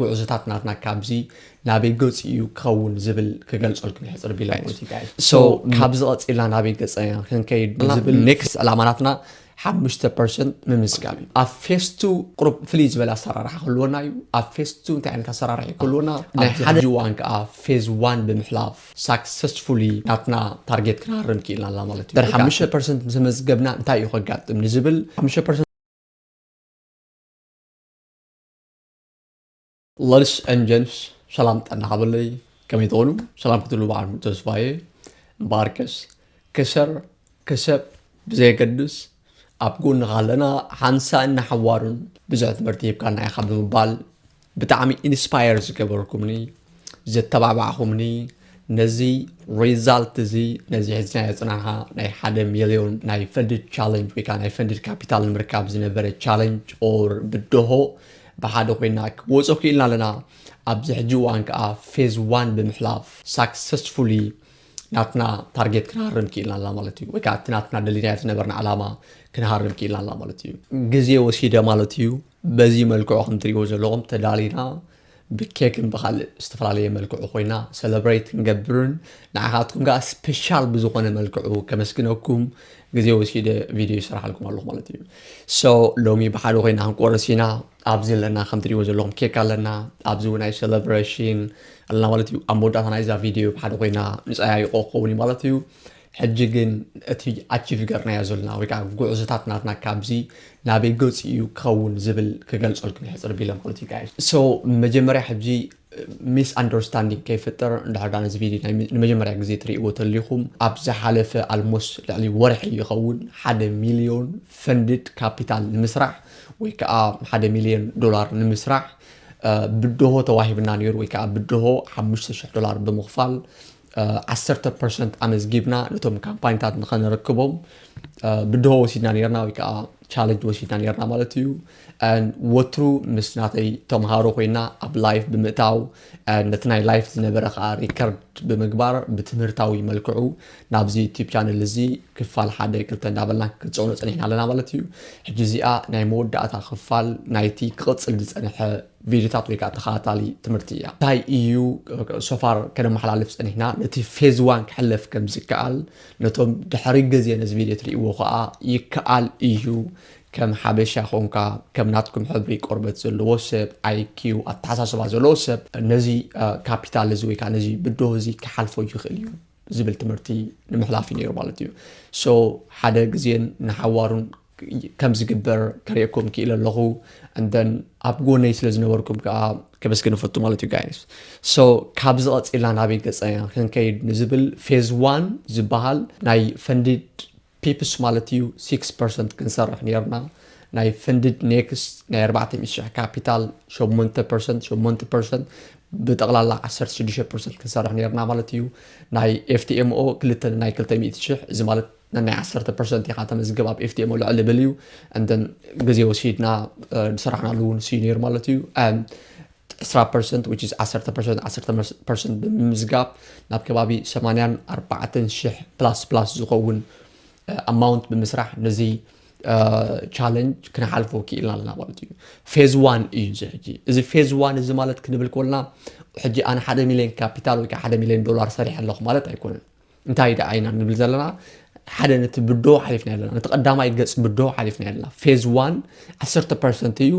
ጉዕዞታት ናትና ካብዚ ናበይ ገጽ እዩ ክኸውን ዝብል ክገልጸልኩም ይሕጽር ቢላ ማለት እዩ። So ካብዚ ቀጺልና ናበይ ገጽ ኢና ክንከይድ ዝብል ኔክስት ዕላማ ናትና ሓሙሽተ ፐርሰንት ምምዝጋብ እዩ። ኣብ ፌስ ቱ ቁሩብ ፍልይ ዝበለ ኣሰራርሓ ክህልወና እዩ። ኣብ ፌስ ቱ እንታይ ዓይነት ኣሰራርሓ ክህልወና? ናይ ሓደ እዋን ከዓ ፌዝ ዋን ብምሕላፍ ሳክሰስፉሊ ናትና ታርጌት ክንሃርም ክኢልና ኣላ ማለት እዩ። ሓሙሽተ ፐርሰንት ምስ መዝገብና እንታይ እዩ ከጋጥም ንዝብል ሓሙሽተ ፐርሰንት ለድስ ኤንድ ጀንስ ሰላም ጠና ሃበለይ። ከመይ ትኾኑ? ሰላም ክትብሉ በዓል ሙሉ ተስፋ እየ። እምበኣርከስ ክሰር ክሰብ ብዘየገድስ ኣብ ጎንኻ ኣለና፣ ሓንሳእን ንሓዋሩን ብዙሕ ትምህርቲ ሂብካና ኢኻ ብምባል ብጣዕሚ ኢንስፓየር ዝገበርኩምኒ፣ ዘተባባዕኹምኒ፣ ነዚ ሪዛልት እዚ፣ ነዚ ሒዝናዮ ዝጸናሕና ናይ ሓደ ሚልዮን ናይ ፈንድድ ቻለንጅ ወይ ከዓ ናይ ፈንድድ ካፒታል ንምርካብ ዝነበረ ቻለንጅ ኦር ብድሆ ብሓደ ኮይና ክወጾ ክኢልና ኣለና። ኣብዚ ሕጂ እዋን ከዓ ፌዝ ዋን ብምሕላፍ ሳክሰስፉሊ ናትና ታርጌት ክንሃርም ክኢልና ኣለና ማለት እዩ። ወይ ከዓ እቲ ናትና ደሊናዮ ዝነበርና ዓላማ ክንሃርም ክኢልና ኣለና ማለት እዩ። ግዜ ወሲደ ማለት እዩ። በዚ መልክዑ ከም ትሪእዎ ዘለኹም ተዳሊና ብኬክን ብኻልእ ዝተፈላለየ መልክዑ ኮይና ሰለብሬት ክንገብርን ንዓኻትኩም ከዓ ስፔሻል ብዝኾነ መልክዑ ከመስግነኩም ግዜ ወሲደ ቪድዮ ይስራሓልኩም ኣለኹ ማለት እዩ። So ሎሚ ብሓደ ኮይና ክንቆርስ ኢና። ኣብዚ ኣለና ከም ትሪእዎ ዘለኹም ኬክ ኣለና። ኣብዚ እውን ናይ ሰለብሬሽን ኣለና ማለት እዩ። ኣብ መወዳእታ ናይዛ ቪድዮ ብሓደ ኮይና ንፀያይቆ ክኸውን እዩ ማለት እዩ። ሕጂ ግን እቲ ኣቺቭ ገርናዮ ዘለና ወይ ከዓ ጉዕዞታት ናትና ካብዚ ናበይ ገፅ እዩ ክኸውን ዝብል ክገልፀልኩም ይሕፅር ቢለ ማለት እዩ ጋይስ። So መጀመርያ ሕጂ ሚስ ኣንደርስታንዲንግ ከይፍጠር እንድሕር ዳ ነዚ ቪድዮ ናይ ሚ- ንመጀመርያ ግዜ ትርእይዎ ተሊኹም ኣብ ዝሓለፈ ኣልሞስት ልዕሊ ወርሒ ይኸውን ሓደ ሚልዮን ፈንድድ ካፒታል ንምስራሕ ወይ ከዓ ሓደ ሚልዮን ዶላር ንምስራሕ ብድሆ ተዋሂብና ነይሩ ወይ ከዓ ብድሆ ሓሙሽተ ሽሕ ዶላር ብምኽፋል ዓሰርተ ፐርሰንት ኣመዝጊብና ነቶም ካምፓኒታት ንኸነረክቦም ብድሆ ወሲድና ነርና ወይ ከዓ ቻለንጅ ወሲድና ነርና ማለት እዩ። ወትሩ ምስ ናተይ ተምሃሮ ኮይና ኣብ ላይፍ ብምእታው ነቲ ናይ ላይፍ ዝነበረ ከዓ ሪከርድ ብምግባር ብትምህርታዊ መልክዑ ናብዚ ዩቲብ ቻነል እዚ ክፋል ሓደ ክልተ እንዳበልና ክፀውኖ ፀኒሕና ኣለና ማለት እዩ። ሕጂ እዚኣ ናይ መወዳእታ ክፋል ናይቲ ክቕፅል ዝፀንሐ ቪድዮታት ወይ ከዓ ተኸታታሊ ትምህርቲ እያ። እንታይ እዩ ሶፋር ከነመሓላልፍ ፀኒሕና ነቲ ፌዝ ዋን ክሕለፍ ከም ዝከኣል ነቶም ድሕሪ ግዜ ነዚ ቪድዮ ትርእይዎ ከዓ ይከኣል እዩ። ከም ሓበሻ ኾንካ ከም ናትኩም ሕብሪ ቆርበት ዘለዎ ሰብ ኣይኪው ኣተሓሳስባ ዘለዎ ሰብ ነዚ ካፒታል እዚ ወይ ከዓ ነዚ ብድሆ እዚ ክሓልፎ ይኽእል እዩ ዝብል ትምህርቲ ንምሕላፍ እዩ ነይሩ ማለት እዩ። So ሓደ ግዜን ንሓዋሩን ከም ዝግበር ከርእየኩም ክኢለ ኣለኹ። And then ኣብ ጎነይ ስለ ዝነበርኩም ከዓ ከመስግን እፈቱ ማለት እዩ ጋይስ። So ካብዚ ቀፂልና ናበይ ገፀ ክንከይድ ንዝብል ፌዝ ዋን ዝበሃል ናይ ፈንድድ ፒፕስ ማለት እዩ ሲክስ ፐርሰንት ክንሰርሕ ነርና። ናይ ፈንድድ ኔክስት ናይ ኣርባዕተ ሚእቲ ሽሕ ካፒታል ሸሞንተ ፐርሰንት ሸሞንተ ፐርሰንት ብጠቕላላ ዓሰርተ ሽዱሽተ ፐርሰንት ክንሰርሕ ነርና ማለት እዩ። ናይ ኤፍቲኤምኦ ክልተ ናይ ክልተ ሚእቲ ሽሕ እዚ ማለት ናይ ዓሰርተ ፐርሰንት ኢኻ ተመዝግብ ኣብ ኤፍቲኤምኦ ልዕሊ ብል እዩ። And then ግዜ ወሲድና ዝሰራሕናሉ እውን ስዩ ነይሩ ማለት እዩ። ዕስራ ፐርሰንት which is ዓሰርተ ፐርሰንት ዓሰርተ ፐርሰንት ብምምዝጋብ ናብ ከባቢ ሰማንያን ኣርባዕተን ሽሕ ፕላስ ፕላስ ዝኸውን ኣማውንት ብምስራሕ ነዚ ቻለንጅ ክንሓልፎ ክኢልና ኣለና ማለት እዩ። ፌዝ ዋን እዩ እዚ። ሕጂ እዚ ፌዝ ዋን እዚ ማለት ክንብል ከለና ሕጂ ኣነ ሓደ ሚልዮን ካፒታል ወይ ከዓ ሓደ ሚልዮን ዶላር ሰሪሐ ኣለኹ ማለት ኣይኮነን። እንታይ ደኣ ኢና ንብል ዘለና? ሓደ ነቲ ብድሆ ሓሊፍና ኣለና፣ ነቲ ቀዳማይ ገፅ ብድሆ ሓሊፍና ኣለና። ፌዝ ዋን ዓሰርተ ፐርሰንት እዩ።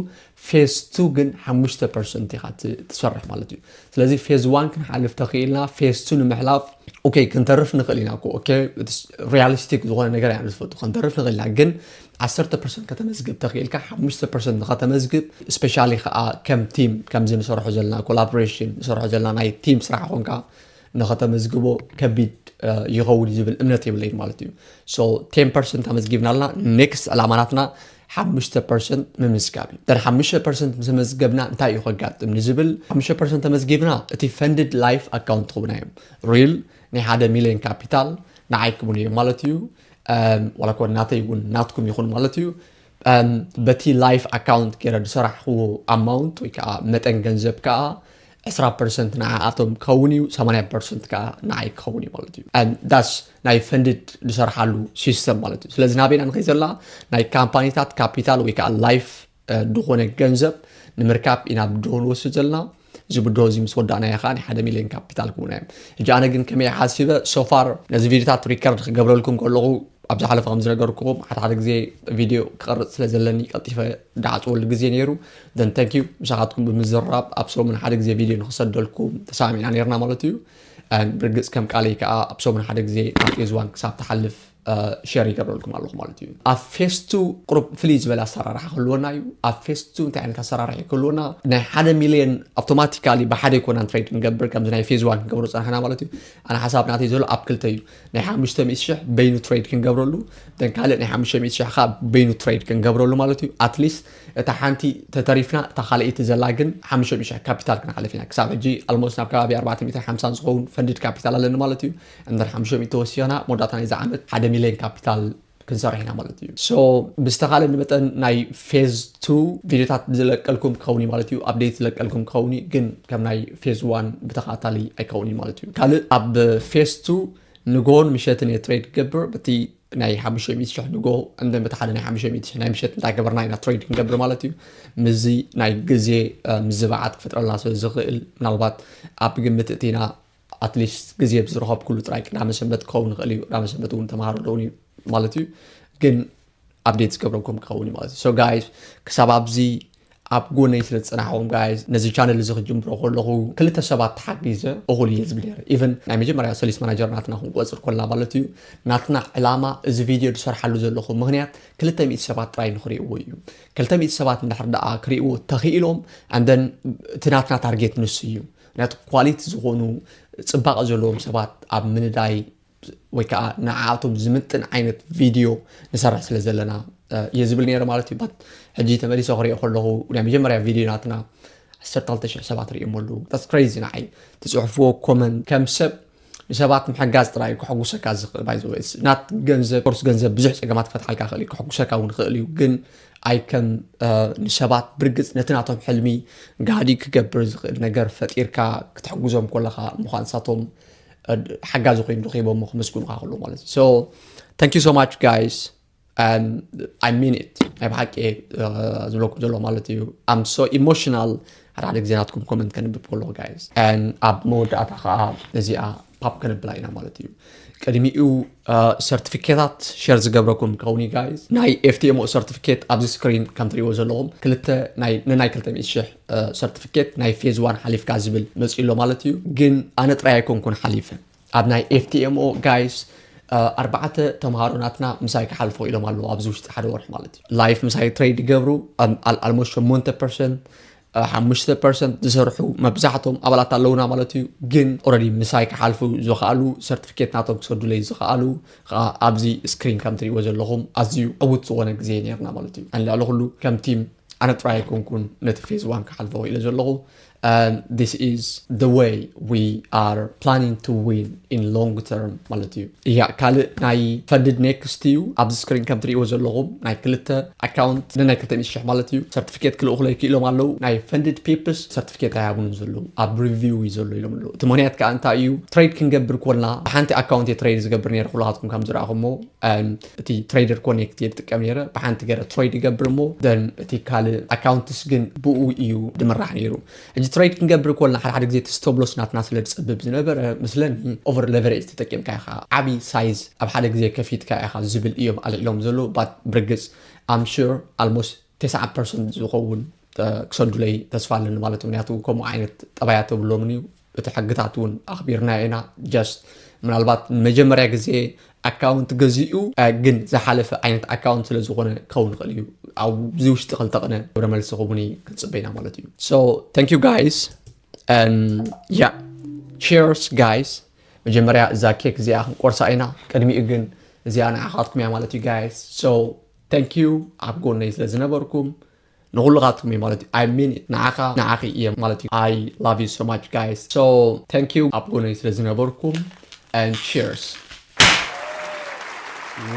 ፌዝ ቱ ግን ሓሙሽተ ፐርሰንት ኢኻ ት- ትሰርሕ ማለት እዩ። ስለዚ ፌዝ ዋን ክንሓልፍ ተኽኢልና ፌዝ ቱ ንምሕላፍ ኦኬ ክንተርፍ ንኽእል ኢና እኮ። ኦኬ ሪያሊስቲክ ዝኾነ ነገር ኢና ዝፈቱ ክንተርፍ ንኽእል ኢና። ግን ዓሰርተ ፐርሰንት ከተመዝግብ ተኽኢልካ ሓሙሽተ ፐርሰንት ንኸተመዝግብ ስፔሻሊ ከዓ ከም ቲም ከምዚ ንሰርሖ ዘለና ኮላቦሬሽን ንሰርሖ ዘለና ናይ ቲም ስራሕ ኾንካ ንኸተመዝግቦ ከቢድ ይኸውን ዝብል እምነት የብለይን ማለት እዩ። So ቴን ፐርሰንት ኣመዝጊብና ኣለና። ኔክስት ዕላማ ናትና ሓሙሽተ ፐርሰንት ምምዝጋብ እዩ። ደን ሓሙሽተ ፐርሰንት ምስ መዝገብና እንታይ እዩ ከጋጥም ንዝብል ሓሙሽተ ፐርሰንት ተመዝጊብና እቲ ፈንድድ ላይፍ ኣካውንት ክቡና እዮም። ሪል ናይ ሓደ ሚልዮን ካፒታል ንዓይ ክቡን እዮም ማለት እዩ። ዋላ ኮን ናተይ እውን ናትኩም ይኹን ማለት እዩ። በቲ ላይፍ ኣካውንት ገይረ ዝሰራሕክዎ ኣማውንት ወይ ከዓ መጠን ገንዘብ ከዓ ዕስራ ፐርሰንት ንዓኣቶም ክኸውን እዩ፣ ሰማንያ ፐርሰንት ከዓ ንዓይ ክኸውን እዩ ማለት እዩ። ዳስ ናይ ፈንድድ ዝሰርሓሉ ሲስተም ማለት እዩ። ስለዚ ናበይና ንኸይ ዘላ ናይ ካምፓኒታት ካፒታል ወይ ከዓ ላይፍ ዝኾነ ገንዘብ ንምርካብ ኢና ብድሆ ንወስድ ዘለና። እዚ ብድሆ እዚ ምስ ወዳእናዮ ከዓ ናይ ሓደ ሚልዮን ካፒታል ክቡና እዮም። ሕጂ ኣነ ግን ከመይ ሓሲበ ሶፋር ነዚ ቪዲዮታት ሪከርድ ክገብረልኩም ከለኹ፣ ኣብ ዝሓለፈ ከም ዝነገርኩም ሓደ ሓደ ግዜ ቪድዮ ክቐርፅ ስለ ዘለኒ ቀልጢፈ ዳዓፅወሉ ግዜ ነይሩ። Then thank you ምሳኻትኩም ብምዝራብ ኣብ ሰሙን ሓደ ግዜ ቪድዮ ንክሰደልኩም ተሳሚዕና ነርና ማለት እዩ። ብርግፅ ከም ቃለይ ከዓ ኣብ ሰሙን ሓደ ግዜ ናብ ፌዝ ዋን ክሳብ ትሓልፍ ሸር ይገብረልኩም ኣለኹ ማለት እዩ። ኣብ ፌዝ ቱ ቁሩብ ፍልይ ዝበለ ኣሰራርሓ ክህልወና እዩ። ኣብ ፌዝ ቱ እንታይ ዓይነት ኣሰራርሓ ክህልወና? ናይ ሓደ ሚልዮን ኣውቶማቲካሊ ብሓደ ኣይኮናን ትሬድ ንገብር ከምዚ ናይ ፌዝ ዋን ክንገብሮ ዝፀናሕና ማለት እዩ። ኣነ ሓሳብ ናተይ ዘሎ ኣብ ክልተ እዩ። ናይ ሓሙሽተ ሚእቲ ሽሕ በይኑ ትሬድ ክንገብረሉ፣ then ካልእ ናይ ሓሙሽተ ሚእቲ ሽሕ ከዓ በይኑ ትሬድ ክንገብረሉ ማለት እዩ። ኣትሊስት እታ ሓንቲ ተተሪፍና እታ ካልኣይቲ ዘላ ግን ሓሙሽተ ሚእቲ ሽሕ ካፒታል ክንሓልፍ ኢና። ክሳብ ሕጂ ኣልሞስት ናብ ከባቢ ኣርባዕተ ሚእትን ሓምሳን ዝኸውን ፈንድድ ካፒታል ኣለኒ ማለት እዩ። እምበር ሓሙሽተ ሚእቲ ተወሲኽና መወዳእታ ናይዚ ዓመት ሓደ ሚልዮን ካፒታል ክንሰርሕ ኢና ማለት እዩ። So ብዝተኻለኒ መጠን ናይ ፌዝ ቱ ቪድዮታት ዝለቀልኩም ክኸውን እዩ ማለት እዩ። ኣፕዴት ዝለቀልኩም ክኸውን እዩ፣ ግን ከም ናይ ፌዝ ዋን ብተኸታታሊ ኣይከውን እዩ ማለት እዩ። ካልእ ኣብ ፌዝ ቱ ንጎን ምሸትን እየ ትሬድ ገብር በቲ ናይ ሓሙሽተ ሚእቲ ሽሕ ንጎ እንደ በቲ ሓደ ናይ ሓሙሽተ ሚእቲ ሽሕ ናይ ምሸት እንዳገበርና ኢና ትሬድ ክንገብር ማለት እዩ። ምዚ ናይ ግዜ ምዝባዓት ክፈጥረልና ስለ ዝኽእል ምናልባት ኣብ ግምት እቲና ኣትሊስት ግዜ ብዝረኸብኩሉ ጥራይ ቅዳመ ሰንበት ክኸውን ይኽእል እዩ። ቅዳመ ሰንበት እውን ተምሃሮ ኣለውኒ ማለት እዩ። ግን ኣፕዴት ዝገብረኩም ክኸውን እዩ ማለት እዩ። So ጋይስ ክሳብ ኣብዚ ኣብ ጎነይ ስለ ዝፀናሕኹም ጋይስ፣ ነዚ ቻነል እዚ ክጅምሮ ከለኹ ክልተ ሰባት ተሓጊዘ እኹል እየ ዝብል ነይረ። ኢቨን ናይ መጀመርያ ሰሊስ ማናጀር ናትና ክንቆፅር ኮልና ማለት እዩ። ናትና ዕላማ እዚ ቪድዮ ዝሰርሓሉ ዘለኹ ምኽንያት ክልተ ሚእቲ ሰባት ጥራይ ንክርእይዎ እዩ። ክልተ ሚእቲ ሰባት እንድሕር ደኣ ክርእይዎ ተኽኢሎም ኣንደን እቲ ናትና ታርጌት ንሱ እዩ። ምክንያቱ ኳሊቲ ዝኾኑ ፅባቐ ዘለዎም ሰባት ኣብ ምንዳይ ወይ ከዓ ንዓኣቶም ዝምጥን ዓይነት ቪድዮ ንሰርሕ ስለ ዘለና እየ ዝብል ነይረ ማለት እዩ። ባት ሕጂ ተመሊሰ ክሪኦ ከለኹ ናይ መጀመርያ ቪድዮ ናትና ዓሰርተ ክልተ ሽሕ ሰባት ርእዮም ኣለዉ። That's crazy ንዓይ። ትፅሕፍዎ ኮመንት ከም ሰብ ንሰባት ምሕጋዝ ጥራይ ክሕጉሰካ ዝኽእል ባይዘወ ናት ገንዘብ ኮርስ ገንዘብ ብዙሕ ፀገማት ክፈትሓልካ ክእል እዩ፣ ክሕጉሰካ እውን ክእል እዩ። ግን ኣይከም ንሰባት ብርግፅ ነቲ ናቶም ሕልሚ ጋዲ ክገብር ዝኽእል ነገር ፈጢርካ ክትሕጉዞም ከለኻ ምዃን ንሳቶም ሓጋዚ ኮይኑ ረኺቦሞ ክምስግኑኻ ከለዉ ማለት እዩ። So thank you so much guys and I mean it። ናይ ብሓቂ ዝብለኩም ዘሎ ማለት እዩ። I'm so emotional ሓደ ሓደ ግዜ ናትኩም ኮመንት ከንብብ ከለኹ ጋይስ። And ኣብ መወዳእታ ከዓ እዚኣ ፓፕ ከነብላ ኢና ማለት እዩ። ቅድሚኡ ሰርቲፊኬታት ሸር ዝገብረኩም ከውን እዩ ጋይስ። ናይ ኤፍቲኤምኦ ሰርቲፊኬት ኣብዚ ስክሪን ከም ትሪእዎ ዘለኹም ክልተ ናይ ነናይ ክልተ ሚእቲ ሽሕ ሰርቲፊኬት ናይ ፌዝ ዋን ሓሊፍካ ዝብል መፅኡ ኣሎ ማለት እዩ። ግን ኣነ ጥራይ ኣይኮንኩን ሓሊፈ። ኣብ ናይ ኤፍቲኤምኦ ጋይስ ኣርባዕተ ተምሃሮ ናትና ምሳይ ክሓልፎ ኢሎም ኣለዉ ኣብዚ ውሽጢ ሓደ ወርሒ ማለት እዩ። ላይፍ ምሳይ ትሬድ ይገብሩ ኣልሞስት ሸሞንተ ፐርሰንት ሓሙሽተ ፐርሰንት ዝሰርሑ መብዛሕቶም ኣባላት ኣለውና ማለት እዩ። ግን ኦረዲ ምሳይ ክሓልፉ ዝኽኣሉ ሰርቲፊኬት ናቶም ክሰዱለይ ዝኽኣሉ ከዓ ኣብዚ ስክሪን ከም ትሪእዎ ዘለኹም ኣዝዩ ዕዉት ዝኾነ ግዜ ነርና ማለት እዩ። ኣንልዕሊ ኩሉ ከም ቲም ኣነ ጥራይ ኣይኮንኩን ነቲ ፌዝ ዋን ክሓልፎ ኢለ ዘለኹ። This is the way we are planning to win in long term ማለት እዩ። እያ ካልእ ናይ ፈንድድ ኔክስት እዩ። ኣብዚ ስክሪን ከም ትሪእዎ ዘለኹም ናይ ክልተ ኣካውንት ንናይ ክልተ ሚእቲ ሽሕ ማለት እዩ ሰርቲፊኬት ክልእኹለይ ክኢሎም ኣለዉ። ናይ ፈንድድ ፒፕስ ሰርቲፊኬት ኣይሃቡን ዘለዉ ኣብ ሪቪው እዩ ዘሎ ኢሎም ኣለዉ። እቲ ምክንያት ከዓ እንታይ እዩ? ትሬድ ክንገብር ኮልና ብሓንቲ ኣካውንት እየ ትሬድ ዝገብር ነይረ ኩላኻትኩም ከም ዝረኣኹሞ እቲ ትሬደር ኮኔክት እየ ዝጥቀም ነይረ። ብሓንቲ ገረ ትሬድ ይገብር እሞ ደን እቲ ካልእ ኣካውንትስ ግን ብኡ እዩ ድምራሕ ነይሩ። ሕጂ ትሬድ ክንገብር ኮልና ሓደ ሓደ ግዜ እቲ ስቶብሎስ ናትና ስለ ዝፀብብ ዝነበረ ምስለኒ ኦቨር ሌቨሬጅ ተጠቂምካ ኢኻ ዓብዪ ሳይዝ ኣብ ሓደ ግዜ ከፊትካ ኢኻ ዝብል እዮም ኣልዒሎም ዘለዉ። ባት ብርግፅ ኣምሹር ኣልሞስት ተስዓ ፐርሰንት ዝኸውን ክሰዱለይ ተስፋ ኣለኒ ማለት እዩ። ምክንያቱ ከምኡ ዓይነት ጠባያት የብሎምን እዩ። እቲ ሕግታት እውን ኣኽቢርና ኢና። ጀስት ምናልባት ንመጀመርያ ግዜ ኣካውንት ገዚኡ ግን ዝሓለፈ ዓይነት ኣካውንት ስለ ዝኾነ ክኸውን ይኽእል እዩ። ኣብዚ ውሽጢ ክልተ ቅነ ግብረ መልሲ ክቡኒ ክንፅበ ኢና ማለት እዩ። So thank you guys and yeah, cheers guys። መጀመርያ እዛ ኬክ እዚኣ ክንቆርሳ ኢና። ቅድሚኡ ግን እዚኣ ንዓኻትኩም እያ ማለት እዩ ጋይስ። So thank you ኣብ ጎነይ ስለ ዝነበርኩም ንኹልኻትኩም እዩ ማለት እዩ። I mean it። ንዓኻ ንዓኺ እየ ማለት እዩ። I love you so much guys። So thank you ኣብ ጎነይ ስለ ዝነበርኩም and cheers።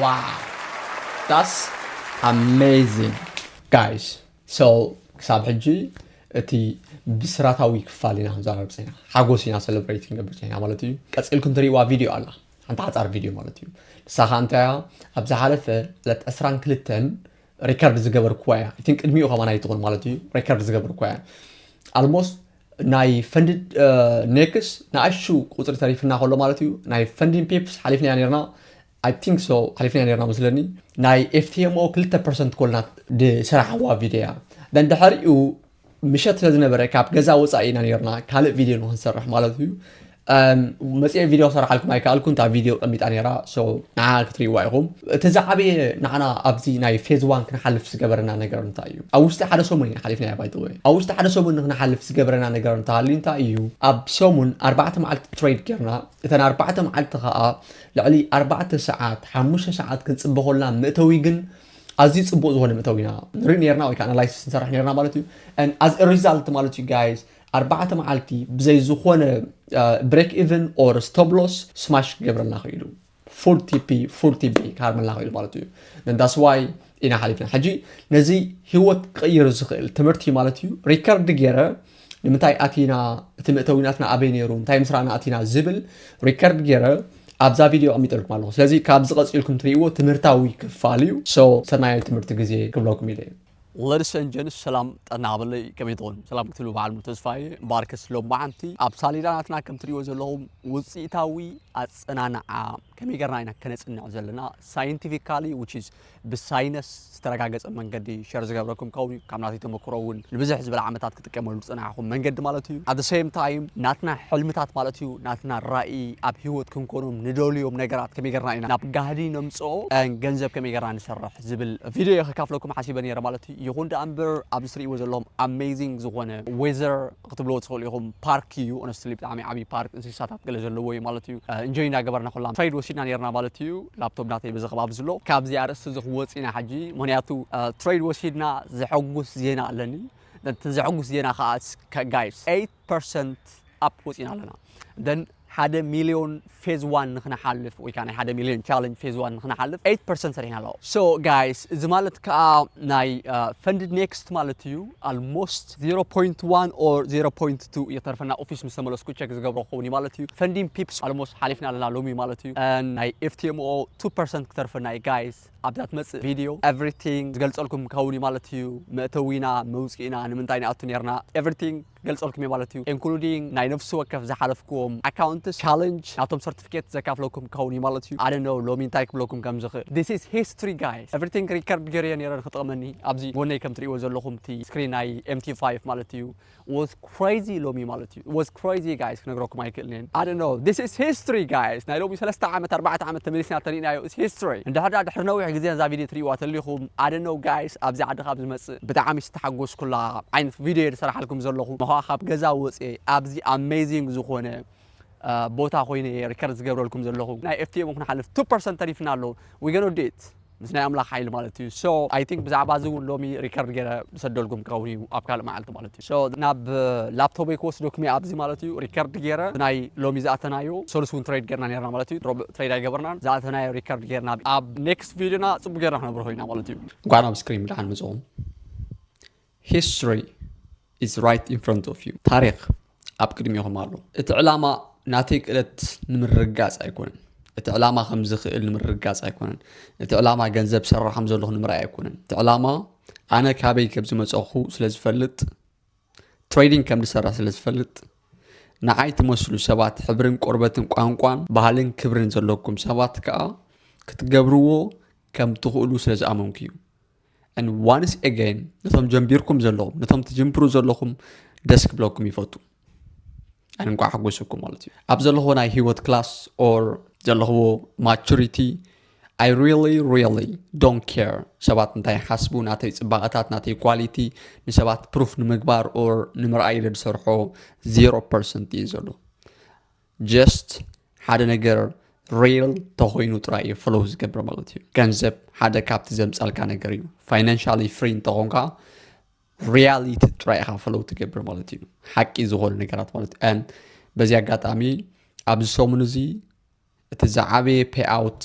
Wow, that's amazing guys። So ክሳብ ሕጂ እቲ ብስራታዊ ክፋል ኢና ክንዛረብ ፀና፣ ሓጎስ ኢና ሰለብሬት ክንገብር ፀና ማለት እዩ። ቀፂልኩም ትሪእዋ ቪድዮ ኣላ፣ ሓንቲ ሓፃር ቪድዮ ማለት እዩ። ንሳ ከዓ እንታይ እያ? ኣብ ዝሓለፈ ዕለት ዕስራን ክልተን ሪከርድ ዝገበርኩዋ እያ። I think ቅድሚኡ ከማን ኣይትኾን ማለት እዩ፣ ሪከርድ ዝገበርኩዋ እያ። Almost ናይ ፈንድድ ኔክስ ንኣሹ ቁፅሪ ተሪፍና ከሎ ማለት እዩ፣ ናይ ፈንዲን ፒፕስ ሓሊፍናያ ነርና። I think so፣ ሓሊፍናያ ነርና መስለኒ። ናይ F T M O ክልተ ፐርሰንት ኮልና ዝሰራሕዋ ቪድዮ እያ። ደን ድሕሪኡ ምሸት ስለ ዝነበረ ካብ ገዛ ወፃኢ ኢና ነርና፣ ካልእ ቪድዮ ንክንሰርሕ ማለት እዩ። መፅኤ ቪድዮ ክሰርሓልኩም ኣይከኣልኩ፣ እንታ ቪድዮ ቀሚጣ ነራ። ንዓ ክትርእይዋ ኢኹም። እቲ ዝዓበየ ንዓና ኣብዚ ናይ ፌዝ ዋን ክንሓልፍ ዝገበረና ነገር እንታይ እዩ? ኣብ ውሽጢ ሓደ ሰሙን ኢና ሓሊፍናያ ባይተወ። ኣብ ውሽጢ ሓደ ሰሙን ንክንሓልፍ ዝገበረና ነገር እንተሃልዩ እንታይ እዩ? ኣብ ሰሙን ኣርባዕተ መዓልቲ ትሬድ ጌርና። እተን ኣርባዕተ መዓልቲ ከዓ ልዕሊ ኣርባዕተ ሰዓት ሓሙሽተ ሰዓት ክንፅበ ኮልና፣ መእተዊ ግን ኣዝዩ ፅቡቅ ዝኾነ መእተዊ ኢና ንርኢ ነርና፣ ወይ ከዓ ኣናላይሲስ ንሰርሕ ነርና ማለት እዩ። As a result ማለት እዩ ጋይስ፣ ኣርባዕተ መዓልቲ ብዘይ ዝኾነ break even or stop loss ስማሽ ክገብረልና ክኢሉ፣ ፉል ቲፒ ፉል ቲፒ ክሃርመልና ክኢሉ ማለት እዩ። That's why ኢና ሓሊፍና። ሕጂ ነዚ ህይወት ክቕይር ዝኽእል ትምህርቲ ማለት እዩ ሪከርድ ገይረ ንምንታይ ኣቲና፣ እቲ መእተዊ ናትና ኣበይ ነይሩ፣ እንታይ ምስራና ኣቲና ዝብል ሪከርድ ገይረ ኣብዛ ቪድዮ ኣሚጠልኩም ኣለኹ። ስለዚ ካብዚ ቀፂልኩም ትርእይዎ ትምህርታዊ ክፋል እዩ። ሰናይ ትምህርቲ ግዜ ክብለኩም ኢለ። Ladies and gents፣ ሰላም ጥዕና ሃበለይ፣ ከመይ ትኾኑ? ሰላም ክትብሉ በዓል ሙሉ ተስፋ እየ። እምበኣርከስ ሎማዓንቲ ኣብ ሳሌዳ ናትና ከም ትርእይዎ ዘለኹም ውፅኢታዊ ኣፀናንዓ ከመይ ጌርና ኢና ከነፅንዕ ዘለና፣ ሳይንቲፊካሊ which is ብሳይነስ ዝተረጋገፀ መንገዲ ሸር ዝገብረኩም ከውን እዩ። ካብ ናተይ ተመክሮ እውን ንብዝሕ ዝበለ ዓመታት ክጥቀመሉ ዝፀናሕኹም መንገዲ ማለት እዩ። At the same time ናትና ሕልምታት ማለት እዩ፣ ናትና ራኢ ኣብ ህይወት ክንኮኖም ንደልዮም ነገራት ከመይ ጌርና ኢና ናብ ጋህዲ ነምፅኦ፣ and ገንዘብ ከመይ ጌርና ንሰርሕ ዝብል ቪድዮ እየ ከካፍለኩም ሓሲበ ነይረ ማለት እዩ። ይኹን ደኣ እምበር ኣብዚ ትርእይዎ ዘለኹም ኣሜዚንግ ዝኾነ ዌዘር ክትብልዎ ትኽእሉ ኢኹም፣ ፓርክ እዩ። ኦነስትሊ ብጣዕሚ ዓብዪ ፓርክ፣ እንስሳታት ገለ ዘለዎ እዩ ማለት እዩ። እንጆይ እናገበርና ኩላ ትሬድ ወሲድና ነርና ማለት እዩ። ላፕቶፕ ናተይ በዚ ከባቢ ዝሎ። ካብዚ ኣርእስቲ እዚ ክወፅ ኢና ሕጂ፣ ምክንያቱ ትሬድ ወሲድና ዘሐጉስ ዜና ኣለኒ። እቲ ዘሐጉስ ዜና ከዓ ጋይስ፣ ኤይት ፐርሰንት ኣፕ ወፂና ኣለና። Then ሓደ ሚልዮን ፌዝ ዋን ንክንሓልፍ ወይ ከዓ ናይ ሓደ ሚልዮን ቻለንጅ ፌዝ ዋን ንክንሓልፍ ኤይት ፐርሰንት ሰሪሕና ኣለዎ። So ጋይስ፣ እዚ ማለት ከዓ ናይ ፈንድድ ኔክስት ማለት እዩ። Almost zero point one or zero point two እየተርፈና። ኦፊስ ምስ ተመለስኩ ቸክ ዝገብሮ ክኸውን እዩ ማለት እዩ። ፈንዲን ፒፕስ almost ሓሊፍና ኣለና ሎሚ ማለት እዩ። And ናይ F T M O two percent ክተርፈና እዩ ጋይስ። ኣብዛ ትመፅእ ቪድዮ ኤቭሪቲንግ ዝገልፀልኩም ክኸውን እዩ ማለት እዩ። መእተዊና፣ መውፅኢና፣ ንምንታይ ንኣቱ ነርና፣ ኤቭሪቲንግ ክገልፀልኩም እዩ ማለት እዩ። ኢንክሉዲንግ ናይ ነፍሲ ወከፍ ዝሓለፍኩዎም ኣካውንትስ፣ ቻለንጅ፣ ናቶም ሰርቲፊኬት ዘካፍለኩም ክኸውን እዩ ማለት እዩ። ኣነ ነው ሎሚ እንታይ ክብለኩም ከም ዝኽእል። This is history guys። ኤቭሪቲንግ ሪከርድ ገይረዮ ነይረ ንክጠቕመኒ። ኣብዚ ጎነይ ከም ትርእይዎ ዘለኹም እቲ ስክሪን ናይ M T five ማለት እዩ። Was crazy ሎሚ ማለት እዩ። Was crazy ጋይስ፣ ክነግረኩም ኣይክእልን እየ። I don't know። This is history ጋይስ። ናይ ሎሚ ሰለስተ ዓመት ኣርባዕተ ዓመት ተመሊስና ተሪእናዮ፣ it's history። እንድሕር ደኣ ድሕሪ ነዊሕ ግዜ ነዛ ቪድዮ ትርእይዋ ተሊኹም፣ I don't know ጋይስ፣ ኣብዚ ዓዲ ካብ ዝመጽእ ብጣዕሚ ዝተሓጎስኩላ ዓይነት ቪድዮ እየ ዝሰርሓልኩም ዘለኹ። ምዃ ካብ ገዛ ወፅየ ኣብዚ ኣሜዚንግ ዝኾነ ቦታ ኮይነ እየ ሪከርድ ዝገብረልኩም ዘለኹ። ናይ F T M O ክንሓልፍ two percent ተሪፍና ኣሎ። We gonna do it። ምስ ናይ ኣምላኽ ሓይሊ ማለት እዩ። So I think ብዛዕባ እዚ እውን ሎሚ ሪከርድ ገይረ ዝሰደልኩም ክኸውን እዩ ኣብ ካልእ መዓልቲ ማለት እዩ። So ናብ ላፕቶፐይ ክወስደኩም እየ ኣብዚ ማለት እዩ። ሪከርድ ገይረ ናይ ሎሚ ዝኣተናዮ ሰሉስ እውን ትሬድ ገይርና ነርና ማለት እዩ። ረቡዕ ትሬድ ኣይገበርናን። ዝኣተናዮ ሪከርድ ገይርና ኣብ ኔክስት ቪድዮና ፅቡቅ ገይርና ክነብርሆ ኢና ማለት እዩ። እንኳን ኣብ ስክሪን ብደሓን መፅኹም። History is right in front of you። ታሪኽ ኣብ ቅድሚኹም ኣሎ። እቲ ዕላማ ናተይ ክእለት ንምርግጋፅ ኣይኮነን። እቲ ዕላማ ከም ዝኽእል ንምርግጋፅ ኣይኮነን። እቲ ዕላማ ገንዘብ ሰራሕ ከም ዘለኹ ንምርኣይ ኣይኮነን። እቲ ዕላማ ኣነ ካበይ ከም ዝመፀኹ ስለ ዝፈልጥ፣ ትሬዲንግ ከም ዝሰርሕ ስለ ዝፈልጥ፣ ንዓይ ትመስሉ ሰባት ሕብርን ቆርበትን ቋንቋን ባህልን ክብርን ዘለኩም ሰባት ከዓ ክትገብርዎ ከም ትኽእሉ ስለ ዝኣመንኩ እዩ። And once again ነቶም ጀንቢርኩም ዘለኹም፣ ነቶም ትጅምሩ ዘለኹም ደስ ክብለኩም ይፈቱ። And እንቋዕ ሓጎሰኩም ማለት እዩ። ኣብ ዘለኹዎ ናይ ህይወት ክላስ or ዘለኹዎ ማቹሪቲ I really really don't care ሰባት እንታይ ሓስቡ፣ ናተይ ፅባቐታት፣ ናተይ ኳሊቲ ንሰባት ፕሩፍ ንምግባር or ንምርኣይ ኢለ ዝሰርሖ ዜሮ ፐርሰንት እዩ ዘሎ። Just ሓደ ነገር ሪል ተኾይኑ ጥራይ እዩ ፍሎው ዝገብር ማለት እዩ። ገንዘብ ሓደ ካብቲ ዘምፀልካ ነገር እዩ። ፋይናንሻሊ ፍሪ እንተኾንካ ሪያሊቲ ጥራይ ኢኻ ፍሎው ትገብር ማለት እዩ። ሓቂ ዝኾነ ነገራት ማለት እዩ። And በዚ ኣጋጣሚ ኣብዚ ሰሙን እዚ እቲ ዝዓበየ ፔይ ኣውት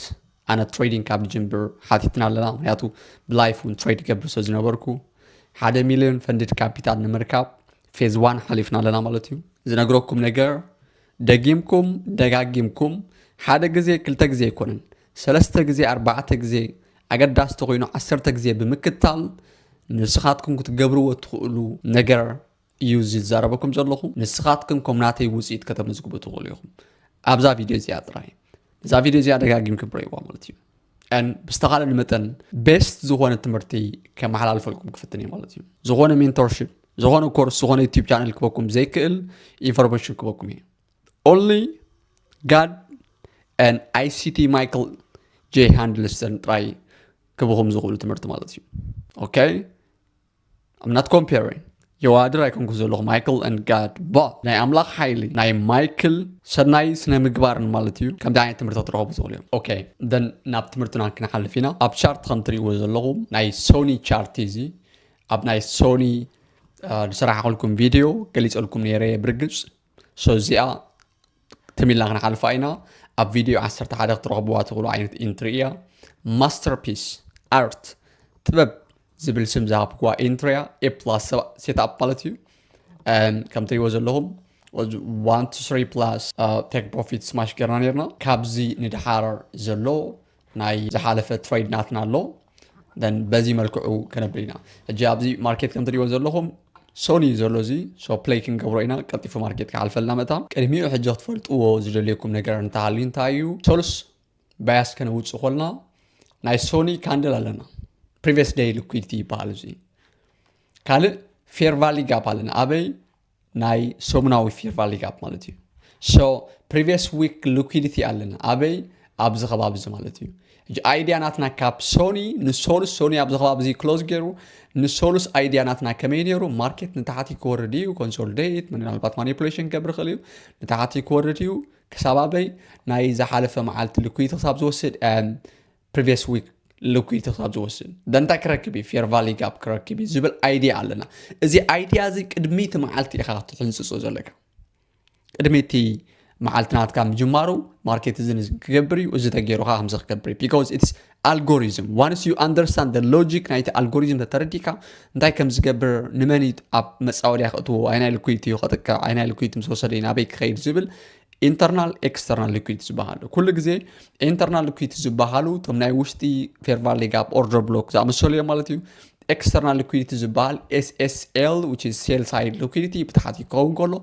ኣነ ትሬዲንግ ካብ ዝጅምር ሓቲትና ኣለና። ምክንያቱ ብላይፍ እውን ትሬድ ገብር ስለ ዝነበርኩ ሓደ ሚልዮን ፈንድድ ካፒታል ንምርካብ ፌዝ ዋን ሓሊፍና ኣለና ማለት እዩ። ዝነግረኩም ነገር ደጊምኩም ደጋጊምኩም ሓደ ግዜ ክልተ ግዜ ኣይኮነን፣ ሰለስተ ግዜ ኣርባዕተ ግዜ ኣገዳሲ ተኮይኑ ዓሰርተ ግዜ ብምክታል ንስኻትኩም ክትገብርዎ ትኽእሉ ነገር እዩ ዝዛረበኩም ዘለኹ። ንስኻትኩም ከም ናተይ ውፅኢት ከተመዝግቡ ትኽእሉ ኢኹም። ኣብዛ ቪድዮ እዚኣ ጥራይ፣ እዛ ቪድዮ እዚኣ ደጋጊምኩም ርእይዋ ማለት እዩ። ን ብዝተኻለኒ መጠን ቤስት ዝኾነ ትምህርቲ ከመሓላልፈልኩም ክፍትን እየ ማለት እዩ። ዝኾነ ሜንቶርሽፕ፣ ዝኾነ ኮርስ፣ ዝኾነ ዩቲብ ቻነል ክበኩም ዘይክእል ኢንፎርሜሽን ክበኩም እየ። Only God and I C T Michael J Handelston ጥራይ ክብኹም ዝኽእሉ ትምህርቲ ማለት እዩ። ኦኬ፣ I'm not comparing። የዋድር ኣይኮንኩ ዘለኹ ማይክል and God፣ but ናይ ኣምላኽ ሓይሊ፣ ናይ ማይክል ሰናይ ስነ ምግባርን ማለት እዩ። ከምዚ ዓይነት ትምህርቲ ክትረኸቡ ትኽእሉ እዮም። ኦኬ፣ then ናብ ትምህርትና ክንሓልፍ ኢና። ኣብ ቻርት ከም ትርእይዎ ዘለኹም ናይ ሶኒ ቻርት እዩ እዚ። ኣብ ናይ ሶኒ ዝሰራሕኩልኩም ቪድዮ ገሊፀልኩም ነይረ እየ ብርግፅ። So እዚኣ ትም ኢልና ክንሓልፋ ኢና። ኣብ ቪድዮ ዓሰርተ ሓደ ክትረኽብዋ ትኽእሉ ዓይነት ኢንትሪ እያ። ማስተርፒስ፣ ኣርት፣ ጥበብ ዝብል ስም ዝሃብኩዋ ኢንትሪ እያ። ኤ ፕላስ ሴትኣፕ ማለት እዩ። ከም ትሪእዎ ዘለኹም one to three plus take profit smash ገርና ነርና። ካብዚ ንድሓር ዘሎ ናይ ዝሓለፈ ትሬድ ናትና ኣሎ። Then በዚ መልክዑ ከነብል ኢና። ሕጂ ኣብዚ ማርኬት ከም ትሪእዎ ዘለኹም ሶኒ ዘሎ እዚ። So ፕሌይ ክንገብሮ ኢና። ቀልጢፉ ማርኬት ክሓልፈልና መታ። ቅድሚኡ ሕጂ ክትፈልጥዎ ዝደልየኩም ነገር እንተሃልዩ እንታይ እዩ? ሰሉስ ባያስ ከነውፅእ ኮልና ናይ ሶኒ ካንድል ኣለና። ፕሪቪየስ ደይ ሊኩዊዲቲ ይበሃል እዚ። ካልእ ፌር ቫሊ ጋፕ ኣለና። ኣበይ? ናይ ሰሙናዊ ፌር ቫሊ ጋፕ ማለት እዩ። So ፕሪቪየስ ዊክ ሊኩዊዲቲ ኣለና። ኣበይ? ኣብዚ ከባቢ እዚ ማለት እዩ። ሕጂ ኣይድያ ናትና ካብ ሶኒ ንሶሉስ፣ ሶኒ ኣብዚ ከባቢ እዚ ክሎዝ ገይሩ፣ ንሶሉስ ኣይድያ ናትና ከመይ ነይሩ? ማርኬት ንታሕቲ ክወርድ እዩ፣ ኮንሶልዴት፣ ምናልባት ማኒፕሌሽን ክገብር ይኽእል እዩ። ንታሕቲ ክወርድ እዩ። ክሳብ ኣበይ? ናይ ዝሓለፈ መዓልቲ ሊኩዊዲቲ ክሳብ ዝወስድ ፕሪቪየስ ዊክ ሊኩዊዲቲ ክሳብ ዝወስድ። Then እንታይ ክረክብ እዩ? ፌር ቫሊ ጋፕ ክረክብ እዩ ዝብል ኣይድያ ኣለና። እዚ ኣይድያ እዚ ቅድሚ እቲ መዓልቲ ኢኻ ክትሕንፅፆ ዘለካ። ቅድሚ እቲ መዓልቲ ናትካ ምጅማሩ ማርኬት እዚ ክገብር እዩ፣ እዚ ተገይሩ ከዓ ከምዚ ክገብር እዩ። Because it's algorithm። Once you understand the logic ናይቲ ኣልጎሪዝም ተተረዲእካ እንታይ ከም ዝገብር፣ ንመን እዩ ኣብ መፃወድያ ከእትዎ፣ ኣይናይ ሊኩዊዲቲ እዩ ከጥቅዕ፣ ኣይናይ ሊኩዊዲቲ ምስ ወሰደ እዩ ናበይ ክኸይድ ዝብል ኢንተርናል ኤክስተርናል ሊኩዊዲቲ ዝበሃሉ። ኩሉ ግዜ ኢንተርናል ሊኩዊዲቲ ዝበሃሉ እቶም ናይ ውሽጢ ፌር ቫሊ ጋፕ፣ ኦርደር ብሎክ ዝኣመሰሉ እዮም ማለት እዩ። ኤክስተርናል ሊኩዊዲቲ ዝበሃል ኤስ ኤስ ኤል which is sell side liquidity ብታሕቲ ክኸውን ከሎ፣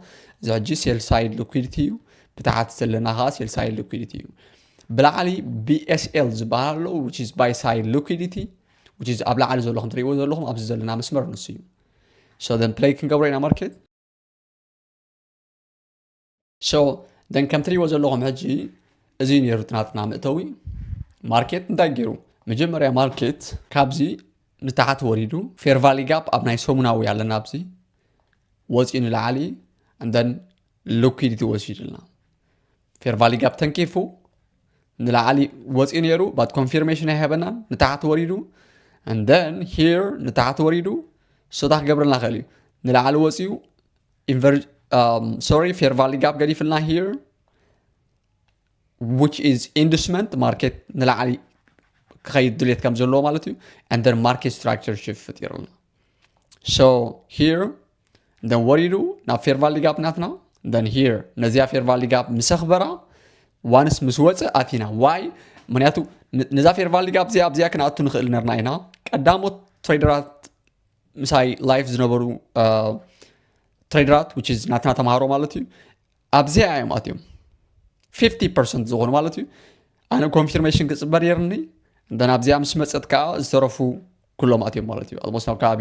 እዚ ሕጂ ሴል ሳይድ ሊኩዊዲቲ እዩ። ብታሕቲ ዘለና ከዓ ሴል ሳይድ ሊኩዊዲቲ እዩ። ብላዕሊ ቢ ኤስ ኤል ዝበሃል ኣሎ which is buy side liquidity which is ኣብ ላዕሊ ዘሎ ከም ትሪእዎ ዘለኹም ኣብዚ ዘለና መስመር ንሱ እዩ። So then ፕሌይ ክንገብሮ ኢና ማርኬት። So then ከም ትሪእዎ ዘለኹም ሕጂ እዚ ነይሩ እቲ ናትና መእተዊ። ማርኬት እንታይ ገይሩ? መጀመርያ ማርኬት ካብዚ ንታሕቲ ወሪዱ ፌር ቫሊ ጋፕ ኣብ ናይ ሰሙናዊ ኣለና ኣብዚ ወፂኡ ንላዕሊ and then ሊኩዊዲቲ ወሲድልና ፌር ቫሊ ጋፕ ተንኪፉ ንላዕሊ ወፂኡ ነይሩ but ኮንፊርሜሽን ኣይሃበናን። ንታሕቲ ወሪዱ and then here ንታሕቲ ወሪዱ so እንታይ ክገብረልና ክእል እዩ? ንላዕሊ ወፂኡ ኢንቨር ሶሪ ፌር ቫሊ ጋፕ ገዲፍልና here which is inducement ማርኬት ንላዕሊ ክኸይድ ድሌት ከም ዘለዎ ማለት እዩ። And then market structure shift ፈጢሩልና። So here then ወሪዱ ናብ ፌር ቫሊ ጋፕ ናትና then here ነዚኣ ፌር ቫሊ ጋፕ ምስ ኣኽበራ ዋንስ ምስ ወፀ ኣቲና። ዋይ? ምክንያቱ ን- ነዛ ፌር ቫሊ ጋፕ እዚኣ ኣብዚኣ ክንኣቱ ንኽእል ነርና ኢና። ቀዳሞት ትሬደራት ምሳይ ላይፍ ዝነበሩ ትሬደራት which is ናትና ተምሃሮ ማለት እዩ ኣብዚኣ እዮም ኣትዮም። ፊፍቲ ፐርሰንት ዝኾኑ ማለት እዩ። ኣነ ኮንፊርሜሽን ክፅበ ነይርኒ። Then ኣብዚኣ ምስ መፀት ከዓ ዝተረፉ ኩሎም ኣትዮም ማለት እዩ። ኣልሞስት ኣብ ከባቢ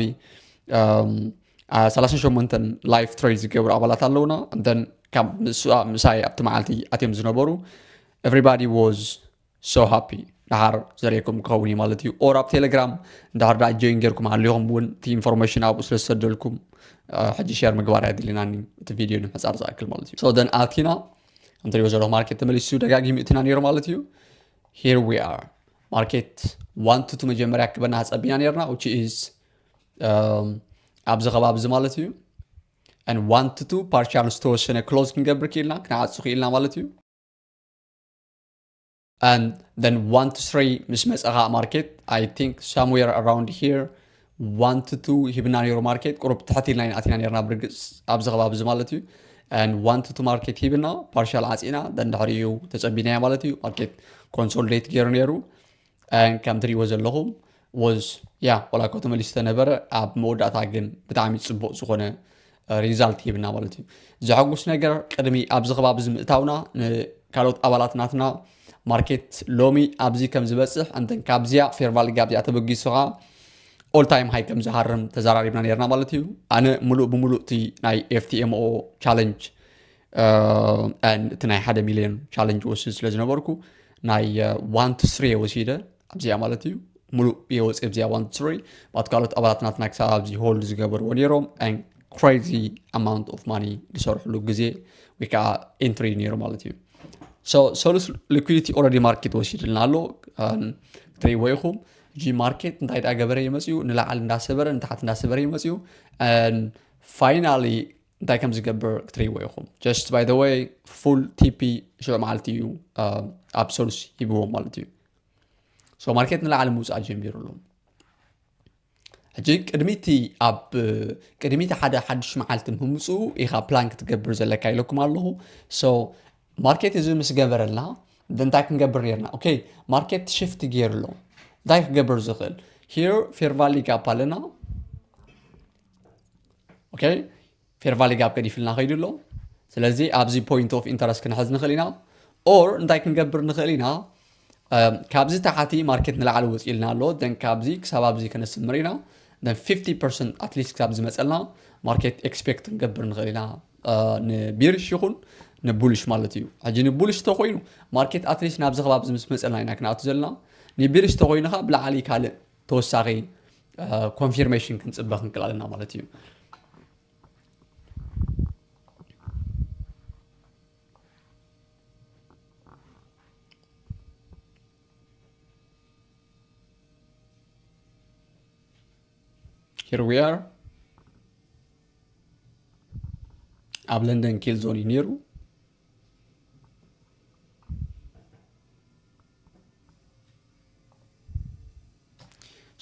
ሰላሳ ሸሞንተ ላይፍ ትሬድ ዝገብሩ ኣባላት ኣለውና። Then ካብ ምስ- ምሳይ ኣብቲ መዓልቲ ኣትዮም ዝነበሩ everybody was so happy። ድሓር ዘርእየኩም ክኸውን እዩ ማለት እዩ። Or ኣብ ቴሌግራም እንድሕር ደኣ ጆይን ጌርኩም ሃሊኹም እውን እቲ ኢንፎርሜሽን ኣብኡ ስለ ዝሰደልኩም ሕጂ ሼር ምግባር ኣየድልየናን እዩ፣ እቲ ቪድዮ ንምሕፃር ዝኣክል ማለት እዩ። So then ኣቲና እንተሪኦ ዘለኹ ማርኬት ተመሊሱ ደጋጊሙ እትና ነይሩ ማለት እዩ። Here we are ማርኬት one to two መጀመርያ ክበና ፀቢና ነርና which is ኣብዚ ከባቢ እዚ ማለት እዩ። And one to two ፓርሻል ዝተወሰነ ክሎዝ ክንገብር ክኢልና፣ ክንዓፁ ክኢልና ማለት እዩ። And then one to three ምስ መፀ ከዓ ማርኬት I think somewhere around here one to two ሂብና ነይሩ ማርኬት። ቁሩብ ትሕት ኢልና ኢና ኣቲና ነርና ብርግፅ ኣብዚ ከባቢ እዚ ማለት እዩ። And one to two ማርኬት ሂብና ፓርሻል ዓፂና then ድሕሪኡ ተፀቢናያ ማለት እዩ። ማርኬት ኮንሶልዴት ገይሩ ነይሩ። And ከም ትሪእዎ ዘለኹም was yeah ወላ እኮ ተመሊሱ ተነበረ ኣብ መወዳእታ ግን ብጣዕሚ ፅቡቅ ዝኾነ ሪዛልት ሂብና ማለት እዩ። ዘሐጉስ ነገር ቅድሚ ኣብዚ ከባቢ እዚ ምእታውና ንካልኦት ኣባላት ናትና ማርኬት ሎሚ ኣብዚ ከም ዝበፅሕ and then ካብዚኣ fair value gap እዚኣ ተበጊሱ ከዓ all time high ከም ዝሃርም ተዘራሪብና ነርና ማለት እዩ። ኣነ ሙሉእ ብሙሉእ እቲ ናይ F T M O challenge and እቲ ናይ ሓደ ሚልዮን challenge ወስድ ስለ ዝነበርኩ ናይ one to three ወሲደ ኣብዚኣ ማለት እዩ። ሙሉእ የወፅእ ኣብዚኣ one to three ባት ካልኦት ኣባላት ናትና ክሳብ ኣብዚ hold ዝገበርዎ ነይሮም and crazy amount of money ዝሰርሕሉ ግዜ ወይ ከዓ entry ነይሩ ማለት እዩ። So ሰሉስ liquidity already ማርኬት ወሲድልና ኣሎ። ትሪእዎ ኢኹም። ሕጂ ማርኬት እንታይ ዳ ገበረ ይመፅኡ ንላዕሊ እንዳሰበረ ንታሕቲ እንዳሰበረ ይመፅኡ። Finally እንታይ ከም ዝገብር ክትሪእዎ ኢኹም። Just by the way full T P ሽዑ መዓልቲ እዩ ኣብ ሰሉስ ሂብዎም ማለት እዩ። So ማርኬት ንላዕሊ ምውፃእ ጀሚሩ ኣሎ። ሕጂ ቅድሚቲ ኣብ ቅድሚቲ ሓደ ሓድሽ መዓልቲ ምህምፅኡ ኢኻ ፕላን ክትገብር ዘለካ ኢለኩም ኣለኹ። So ማርኬት እዚ ምስ ገበረልና እንታይ ክንገብር ነርና? Okay ማርኬት ሽፍት ገይሩ ኣሎ። እንታይ ክገብር ዝኽእል? Here fair value gap ኣለና። Okay fair value gap ገዲፍልና ከይዱ ኣሎ። ስለዚ ኣብዚ point of interest ክንሕዝ ንኽእል ኢና። Or እንታይ ክንገብር ንኽእል ኢና? ካብዚ ታሕቲ ማርኬት ንላዕሊ ወፂልና ኣሎ። Then ካብዚ ክሳብ ኣብዚ ከነስምር ኢና። Then fifty percent at least ክሳብ ዝመፀልና ማርኬት expect ክንገብር ንኽእል ኢና። ንቢርሽ ይኹን ንቡልሽ ማለት እዩ። ሕጂ ንቡልሽ ተኮይኑ ማርኬት at least ናብዚ ከባቢ ምስ መፀልና ኢና ክንኣቱ ዘለና። ንቢርሽ ተኮይኑ ከዓ ብላዕሊ ካልእ ተወሳኺ confirmation ክንፅበ ክንክእል ኣለና ማለት እዩ። Here we are ኣብ ለንደን ኪል ዞን እዩ ነይሩ።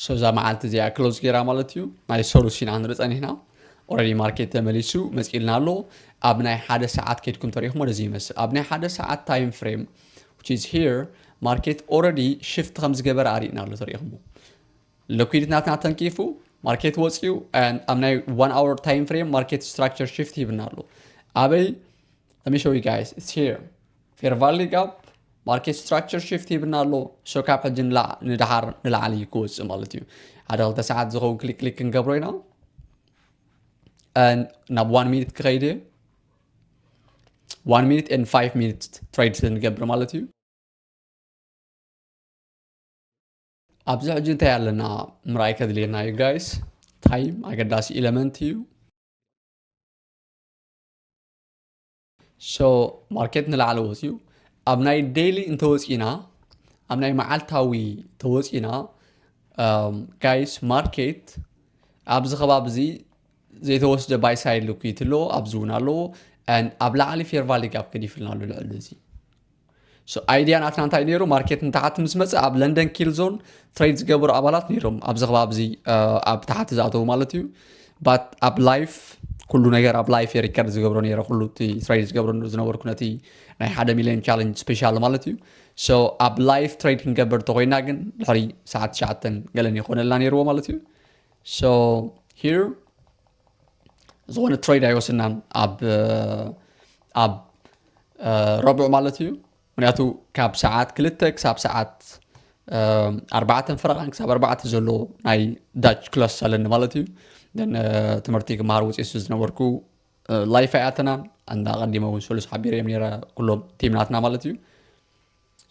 So እዛ መዓልቲ እዚኣ ክሎዝ ገይራ ማለት እዩ። ናይ ሰሉስ ኢና ንርኢ ጸኒሕና። Already ማርኬት ተመሊሱ መጺልና ኣሎ። ኣብ ናይ ሓደ ሰዓት ከይድኩም ተሪእኹም ወደዚ ይመስል። ኣብ ናይ ሓደ ሰዓት time frame which is here ማርኬት already ሽፍት ከም ዝገበረ ኣሪእና ኣሎ ተሪእኹሞ። Liquidity ናትና ተንኪፉ ማርኬት ወፂኡ። And ኣብ ናይ one hour time frame ማርኬት structure shift ሂብና ኣሎ። ኣበይ? Let me show you guys. It's here. Fair value gap market structure shift ሂብና ኣሎ። So ካብ ሕጂ ንደሓር ንላዕሊ ክወፅእ ማለት እዩ። ሓደ ክልተ ሰዓት ዝኸውን ክሊክ ክሊክ ክንገብሮ ኢና። ናብ one minute ክኸይድ እየ። One minute and five minutes trade ንገብር ማለት እዩ። ኣብዚ ሕጂ እንታይ ኣለና ምርኣይ ከድልየና እዩ guys። Time ኣገዳሲ element እዩ። So ማርኬት ንላዕሊ ወፅዩ ኣብ ናይ daily እንተወፂና ኣብ ናይ መዓልታዊ ተወፂና guys ማርኬት ኣብዚ ከባቢ እዚ ዘይተወስደ buy side liquidity ኣሎ ኣብዚ እውን ኣለዎ። And ኣብ ላዕሊ fair value gap ገዲፍልና ኣሎ ልዕሊ እዚ። So idea ናትና እንታይ ነይሩ? ማርኬት ንታሕቲ ምስ መፀ ኣብ ለንደን ኪል ዞን ትሬድ ዝገበሩ ኣባላት ነይሮም ኣብዚ ከባቢ እዚ ኣብ ታሕቲ ዝኣተዉ ማለት እዩ። But ኣብ live ኩሉ ነገር ኣብ live የ record ዝገብሮ ነይረ ኩሉ እቲ ትሬድ ዝገብሮ ዝነበርኩ ነቲ ናይ ሓደ ሚልዮን challenge special ማለት እዩ። So ኣብ live trade ክንገብር ተኮይና ግን ድሕሪ ሰዓት ትሽዓተ ገለን ይኮነልና ነይርዎ ማለት እዩ። So here ዝኾነ ትሬድ ኣይወስናን ኣብ ኣብ ረቡዕ ማለት እዩ። ምክንያቱ ካብ ሰዓት ክልተ ክሳብ ሰዓት ኣርባዕተን ፈረቓን ክሳብ ኣርባዕተ ዘሎ ናይ ዳች ክላስ ኣለኒ ማለት እዩ። ትምህርቲ ክመሃር ውፅእ ዝነበርኩ ላይፍ ኣይኣተናን። ኣንዳ ቀዲመ እውን ሰሉስ ሓቢረ እዮም ነረ ኩሎም ቲም ናትና ማለት እዩ።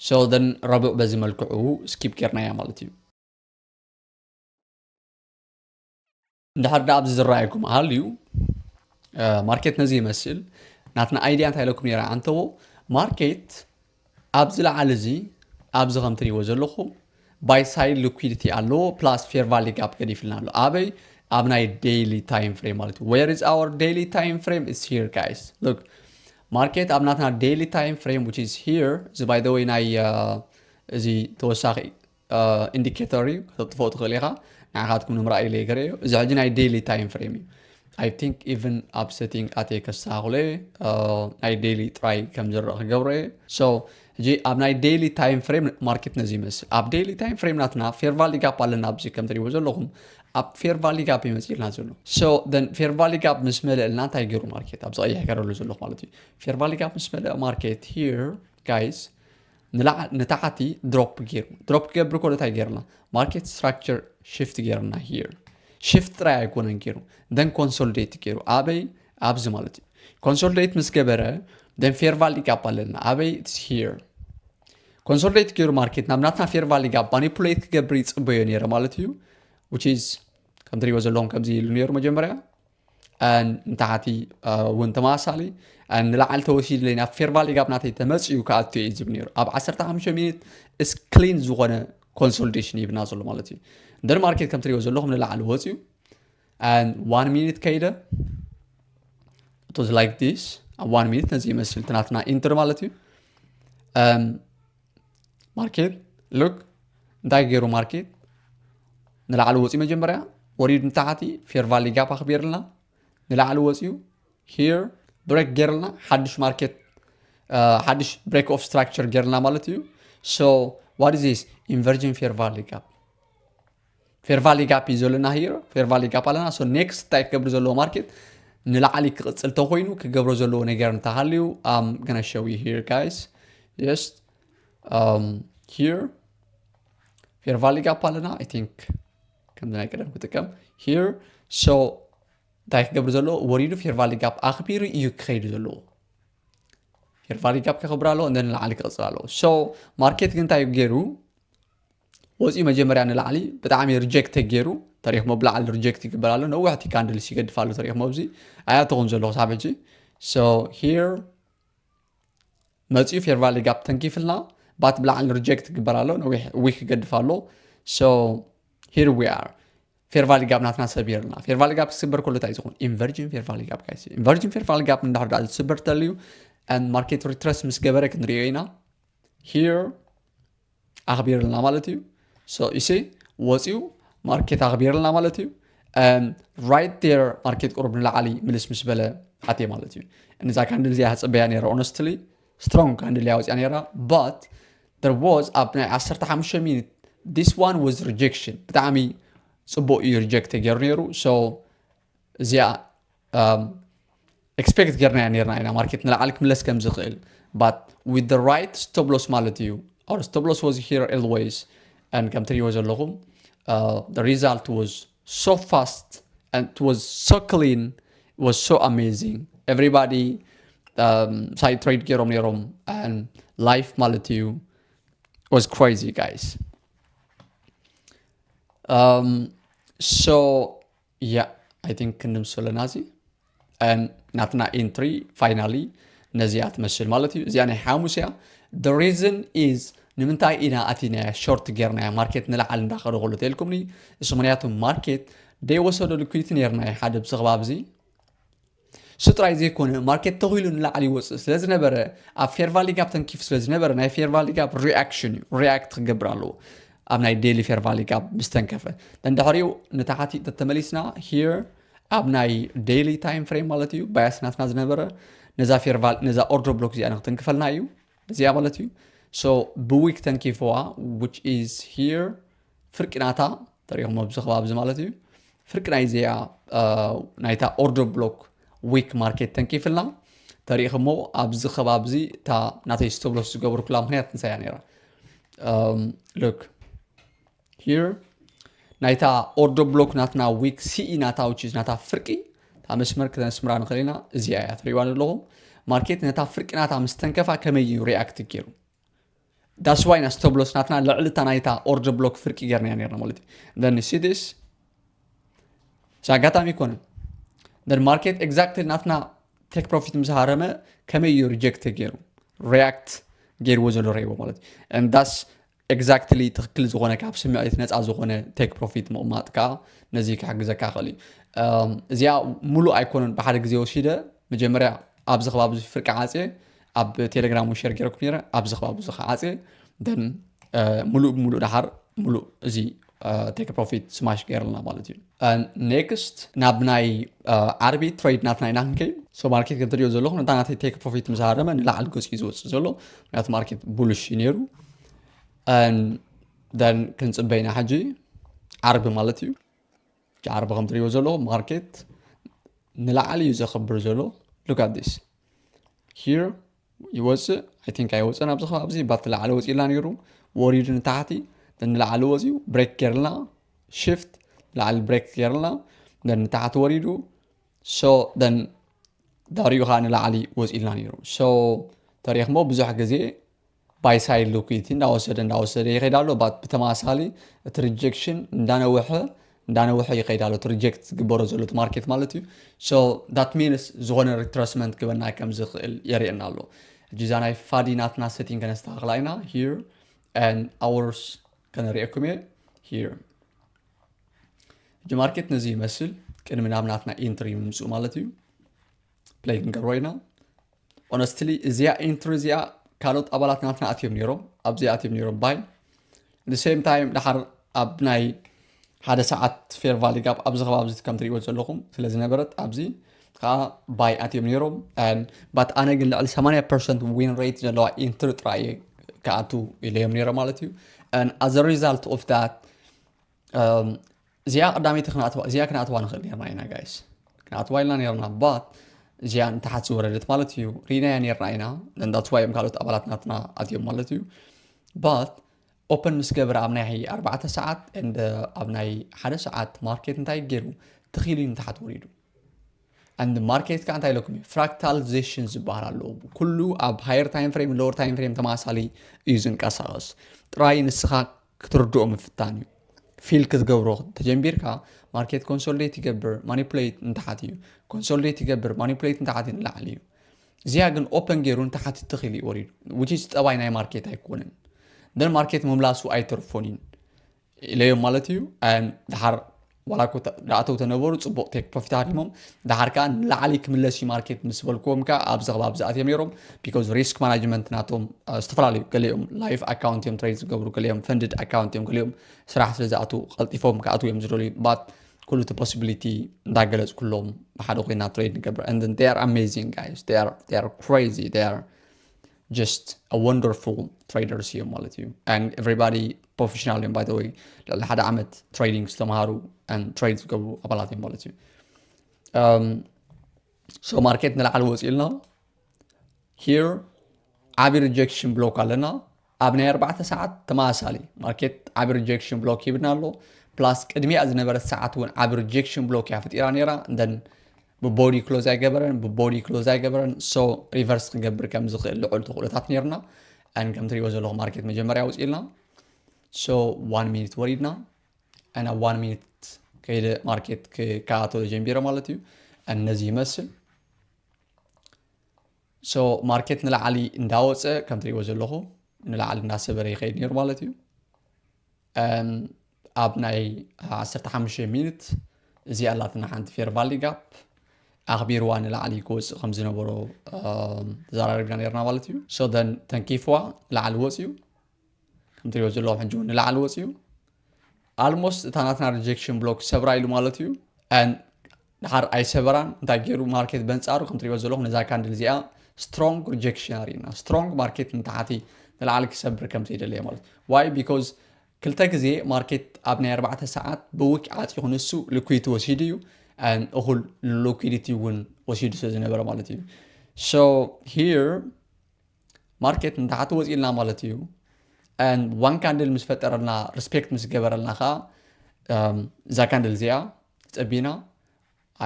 So then ረቡዕ በዚ መልክዑ ስኪፕ ጌርናያ ማለት እዩ። እንድሕር ደኣ ኣብዚ ዝረኣየኩም ኣሃልዩ ማርኬት ነዚ ይመስል። ናትና idea እንታይ ኢለኩም ነይረ ኣንተዎ? ማርኬት ኣብዚ ላዕሊ እዚ ኣብዚ ከም ትሪእዎ ዘለኹም buy side liquidity ኣለዎ plus fair value gap ገዲፍልና ኣሎ። ኣበይ? ኣብ ናይ daily time frame ማለት እዩ። Where is our daily time frame? It's here guys. Look ማርኬት ኣብ ናትና daily time frame which is here እዚ by the way ናይ እዚ ተወሳኺ ኢንዲኬተር እዩ። ከተጥፍኦ ትኽእል ኢኻ። ንዓኻትኩም ንምርኣይ ኢለ ይገርእ እዩ። እዚ ሕጂ ናይ daily time frame እዩ። I think even ኣብ setting ኣትየ ከስተኻኽሎ እየ። ናይ daily ጥራይ ከም ዝረእ ክገብሮ እየ። So ሕጂ ኣብ ናይ daily time frame market ነዚ ይመስል። ኣብ daily time frame ናትና fair value gap ኣለና። ኣብዚ ከም ትሪእዎ ዘለኹም ኣብ fair value gap ይመፅእ ኢልና ዘሎ። So then fair value gap ምስ መለእልና እንታይ ገይሩ ማርኬት ኣብዚ ቀይሕ ገረሉ ዘለኹ ማለት እዩ። Fair value gap ምስ መለአ ማርኬት here guys ንላዕ ንታሕቲ ድሮፕ ገይሩ ድሮፕ ክገብር ከሎ እንታይ ገይርና ማርኬት structure shift ገይርና here shift ጥራይ ኣይኮነን ገይሩ then consolidate ገይሩ ኣበይ ኣብዚ ማለት እዩ። Consolidate ምስ ገበረ then fair value gap ኣለና ኣበይ here consolidate ገይሩ ማርኬት ናብ ናትና fair value gap manipulate ክገብር ይፅበዮ ነይረ ማለት እዩ። Which is ከም ትሪእዎ ዘለኹም ከምዚ ኢሉ ነይሩ መጀመርያ ንታሕቲ እውን ተመሳሳሊ ንላዕሊ ተወሲድለይ ናብ fair value gap ናተይ ተመፅኡ ክኣቱ እዩ ዝብል ነይሩ። ኣብ ዓሰርተ ሓሙሽተ ሚኒት is clean ዝኾነ consolidation ይብና ዘሎ ማለት እዩ። Then ማርኬት ከም ትሪእዎ ዘለኹም ንላዕሊ ወፅዩ one minute ከይደ it was like this ኣብ one minute ነዚ ይመስል ትናትና ኢንትሪ ማለት እዩ። ማርኬት look እንታይ ገይሩ ማርኬት ንላዕሊ ወፅዩ መጀመርያ ወሪዱ ንታሕቲ fair value gap ኣኽቢርልና ንላዕሊ ወፅዩ here break ገይርልና ሓድሽ ማርኬት ሓድሽ break of structure ገይርልና ማለት እዩ። So what is this inversion fair value gap fair value gap እዩ ዘለና here fair value gap ኣለና። So next እንታይ ክገብር ዘለዎ ማርኬት ንላዕሊ ክቕፅል ተኮይኑ ክገብሮ ዘለዎ ነገር እንተሃልዩ I'm gonna show you here guys just here fair value gap ኣለና። I think ከምዚ ናይ ቀደም ክጥቀም here so እንታይ ክገብር ዘለዎ ወሪዱ fair value gap ኣኽቢሩ እዩ ክኸይዱ ዘለዎ። Fair value gap ከኽብር ኣለዎ እንደ ንላዕሊ ክቕፅል ኣለዎ። So ማርኬት ግን እንታይ ገይሩ ወፂኡ መጀመርያ ንላዕሊ ብጣዕሚ reject ተገይሩ ተሪኽሞ ብላዕሊ reject ይግበር ኣሎ። ነዊሕ እቲ candles ይገድፍ ኣሎ ተሪኽሞ ኣብዚ ኣያተኹም ዘለኹ ሳብ ሕጂ so here መፂኡ fair value gap ተንኪፍልና but ብላዕሊ reject ይግበር ኣሎ ነዊሕ wick ይገድፍ ኣሎ። So here we are fair value gap ናትና ሰቢርና fair value gap ክስበር ከሎ እንታይ ዝኸውን inversion fair value gap guys inversion fair value gap እንድሕር ዳኣ ዝስበር ተልዩ and market retrace ምስ ገበረ ክንሪኦ ኢና። Here ኣኽቢርልና ማለት እዩ። So you see ወፂኡ ማርኬት ኣኽቢርልና ማለት እዩ። Right there ማርኬት ቁሩብ ንላዕሊ ምልስ ምስ በለ ኣትየ ማለት እዩ። እዛ candle እዚኣ ክፅበያ ነይረ honestly strong candle እያ ወፂኣ ነይራ but there was ኣብ ናይ ዓሰርተ ሓሙሽተ ሚኒት this one was rejection ብጣዕሚ ፅቡቅ እዩ reject ተገይሩ ነይሩ። So እዚኣ expect ገርናያ ነርና ኢና ማርኬት ንላዕሊ ክምለስ ከም ዝኽእል but with the right stop loss ማለት እዩ። Our stop loss was here always and ከም ትሪእዎ ዘለኹም the result was so fast and it was so clean, it was so amazing. Everybody side trade ገይሮም ነይሮም and life ማለት እዩ was crazy guys. So yeah I think ክንድምስሶ ኣለና እዚ ናትና entry finally ነዚኣ ትመስል ማለት እዩ። እዚኣ ናይ ሓሙስ እያ። The reason is ንምንታይ ኢና ኣቲናያ short ጌርናያ ማርኬት ንላዕሊ እንዳኸደ ከሎ ተልኩምኒ እሱ ምክንያቱ ማርኬት ደይወሰዶ liquidity ኔርናዮ ሓደ ብዚ ከባቢ እዚ እሱ ጥራይ ዘይኮነ ማርኬት ተኺሉ ንላዕሊ ይወፅእ ስለ ዝነበረ ኣብ fair value gap ተንኪፉ ስለ ዝነበረ ናይ fair value gap reaction እዩ react ክገብር ኣለዎ ኣብ ናይ daily fair value gap ምስ ተንከፈ እንድሕሪኡ ንታሕቲ ተተመሊስና here ኣብ ናይ daily time frame ማለት እዩ bias ናትና ዝነበረ ነዛ fair value ነዛ order block እዚኣ ንክትንክፈልና እዩ እዚኣ ማለት እዩ። So ብ wick ተንኪፍዋ which is here ፍርቂ ናታ ተሪእኹሞ ኣብዚ ከባቢ እዚ ማለት እዩ ፍርቂ ናይ እዚኣ ናይታ order block wick ማርኬት ተንኪፍልና ተሪእኹሞ ኣብዚ ከባቢ እዚ እታ ናተይ stop loss ዝገበርኩላ ምክንያት እንታይ እያ ነይራ look here ናይታ order block ናትና wick CE ናታ which is ናታ ፍርቂ እታ መስመር ክነስምራ ንኽእል ኢና እዚኣ እያ ትሪእዋ ዘለኹም ማርኬት ነታ ፍርቂ ናታ ምስ ተንከፋ ከመይ እዩ react ገይሩ that's why ና stop loss ናትና ልዕሊ እታ ናይታ order block ፍርቂ ጌርናያ ነርና ማለት እዩ then see this እዚ ኣጋጣሚ ኣይኮነን then market exactly ናትና take profit ምስ ሃረመ ከመይ እዩ reject ገይሩ react ገይርዎ ዘሎ ረይዎ ማለት እዩ that's exactly ትኽክል ዝኾነ ካብ ስምዒት ነፃ ዝኾነ take profit ምቕማጥ ከዓ ነዚ ክሕግዘካ ክእል እዩ እዚኣ ሙሉእ ኣይኮነን ብሓደ ግዜ ወሲደ መጀመርያ ኣብዚ ከባቢ ፍርቂ ዓፅየ ኣብ ቴሌግራም ውን share ገይረኩም ነይረ ኣብዚ ከባቢ እዚ ከዓ ዓፅየ then ሙሉእ ብሙሉእ ደሓር ሙሉእ እዚ take profit smash ገይርልና ማለት እዩ። Next ናብ ናይ ዓርቢ trade ናትና ኢና ክንከይድ። So market ከም ትሪኦ ዘለኹም ነታ ናተይ take profit ምስ ሃረመ ንላዕሊ ገፂ ዝወፅእ ዘሎ፣ ምክንያቱ market bullish እዩ ነይሩ። Then ክንፅበይና ሕጂ ዓርቢ ማለት እዩ። ዓርቢ ከም ትሪኦ ዘለኹም market ንላዕሊ እዩ ዘኽብር ዘሎ። Look at this here ይወፅእ፣ I think ኣይወፅእን ኣብዚ ከባቢ እዚ፣ but ንላዕሊ ወፂእላ ነይሩ፣ ወሪዱ ንታሕቲ፣ ንላዕሊ ወፂኡ break ገይርልና፣ shift ንላዕሊ break ገይርልና፣ then ንታሕቲ ወሪዱ። So then ዳሪኡ ከዓ ንላዕሊ ወፂእልና ነይሩ። So ተሪኽሞ ብዙሕ ግዜ buy side liquidity እንዳወሰደ እንዳወሰደ ይኸይድ ኣሎ። But ብተመሳሳሊ እቲ rejection እንዳነውሐ እንዳነውሐ ይኸይድ ኣሎ። እቲ reject ዝግበሮ ዘሎ እቲ market ማለት እዩ። So that means ዝኾነ retracement ክበና ከም ዝኽእል የርእየና ኣሎ። ሕጂ እዛ ናይ ፋዲ ናትና setting ከነስተኻኽላ ኢና። Here and hours ከነርእየኩም እየ። Here ሕጂ market ነዚ ይመስል። ቅድሚ ናብ ናትና entry ምምፅኡ ማለት እዩ። Play ክንገብሮ ኢና። Honestly እዚኣ entry እዚኣ ካልኦት ኣባላት ናትና ኣትዮም ነይሮም፣ ኣብዚ ኣትዮም ነይሮም buy። The same time ድሓር ኣብ ናይ ሓደ ሰዓት fair value gap ኣብዚ ከባቢ እዚ ከም ትሪእዎ ዘለኹም ስለ ዝነበረት ኣብዚ ከዓ buy ኣትዮም ነይሮም። But ኣነ ግን ልዕሊ ሰማንያ percent win rate ዘለዋ entry ጥራይ እየ ክኣቱ ኢለዮም ነይረ ማለት እዩ። As a result of that እዚኣ ቀዳመይቲ እዚኣ ክንኣትዋ ንኽእል ነርና ኢና guys፣ ክንኣትዋ ኢልና ነርና። But እዚኣ ንታሕት ዝወረደት ማለት እዩ ርኢናያ ነርና ኢና። That's why እዮም ካልኦት ኣባላት ናትና ኣትዮም ማለት እዩ። But open ምስ ገብረ ኣብ ናይ ኣርባዕተ ሰዓት and ኣብ ናይ ሓደ ሰዓት market እንታይ ገይሩ ትኺሉ ንታሕት ወሪዱ። And market ከዓ እንታይ ኢለኩም እዩ fractalization ዝበሃል ኣለዎ። ኩሉ ኣብ higher time frame lower time frame ተመሳሳሊ እዩ ዝንቀሳቐስ። ጥራይ ንስኻ ክትርድኦ ምፍታን እዩ። Feel ክትገብሮ ተጀሚርካ market consolidate ይገብር፣ manipulate ንታሕት እዩ፣ consolidate ይገብር፣ manipulate ንታሕት እዩ፣ ንላዕሊ እዩ። እዚኣ ግን open ገይሩ ንታሕቲ ትኺል እዩ ወሪዱ፣ which is ጠባይ ናይ market ኣይኮነን። Then market ምምላሱ ኣይተርፎን እዩ ኢለዮም ማለት እዩ። ድሓር ዋላ እኮ ዳ-፣ ዳኣተው ተነበሩ ፅቡቕ take profit ሃሪሞም። ድሓር ከዓ ንላዕሊ ክምለስ እዩ market ምስ በልክዎም ከዓ ኣብዚ ከባቢ ዝኣትዮም ነይሮም። Because risk management ናቶም ዝተፈላለዩ፣ ገሊኦም live account እዮም trade ዝገብሩ፣ ገሊኦም funded account እዮም፣ ገሊኦም ስራሕ ስለ ዝኣትዉ ቀልጢፎም ክኣትዉ እዮም ዝደልዩ። But ኩሉ እቲ possibility እንዳገለፅኩሎም ብሓደ ኮይና trade ንገብር። And then they are amazing guys, they are crazy, they are just a wonderful traders እዮም ማለት እዩ። And everybody professional እዮም by the way። ልዕሊ ሓደ ዓመት trading ዝተምሃሩ and trade ዝገብሩ ኣባላት እዮም ማለት እዩ። So market ንላዕሊ ወፂእልና። Here ዓቢ rejection block ኣለና። ኣብ ናይ ኣርባዕተ ሰዓት ተመሳሳሊ market ዓቢ rejection block ሂብና ኣሎ። Plus ቅድሚኣ ዝነበረት ሰዓት እውን ዓቢ rejection block እያ ፈጢራ ነይራ። Then ብ body close ኣይገበረን፣ ብ body close ኣይገበረን። So reverse ክገብር ከም ዝኽእል ልዑል ተኽእሎታት ነይርና። And ከም ትሪእዎ ዘለኹም market መጀመርያ ውፅኢልና። So one minute ወሪድና። And one minute ከይደ market ክከታተሎ ጀሚረ ማለት እዩ። And ነዚ ይመስል። So market ንላዕሊ እንዳወፀ ከም ትሪእዎ ዘለኹ ንላዕሊ እንዳሰበረ ይኸይድ ነይሩ ማለት እዩ። ኣብ ናይ ዓሰርተ ሓሙሽተ ሚኒት እዚኣ ኣላትና ሓንቲ fair value gap ኣኽቢርዋ ንላዕሊ ክወፅእ ከም ዝነበሮ ተዘራሪብና ነርና ማለት እዩ። So then ተንኪፍዋ ንላዕሊ ወፅዩ ከም ትሪእዎ ዘለኹም ሕጂ እውን ንላዕሊ ወፅዩ። Almost እታ ናትና rejection block ሰብራ ኢሉ ማለት እዩ። And ድሓር ኣይሰበራን። እንታይ ገይሩ market በንፃሩ ከም ትሪእዎ ዘለኹም ነዛ candle እዚኣ strong rejection ኣርእዩና። Strong market ንታሕቲ ንላዕሊ ክሰብር ከም ዘይደለየ ማለት። Why? Because ክልተ ግዜ market ኣብ ናይ ኣርባዕተ ሰዓት ብዊክ ዓፂኹ ንሱ liquidity ወሲዱ እዩ። And እኹል liquidity እውን ወሲዱ ስለ ዝነበረ ማለት እዩ። So here market ንታሕቲ ወፂእልና ማለት እዩ። And one candle ምስ ፈጠረልና፣ respect ምስ ገበረልና ከዓ እዛ candle እዚኣ ፀቢና።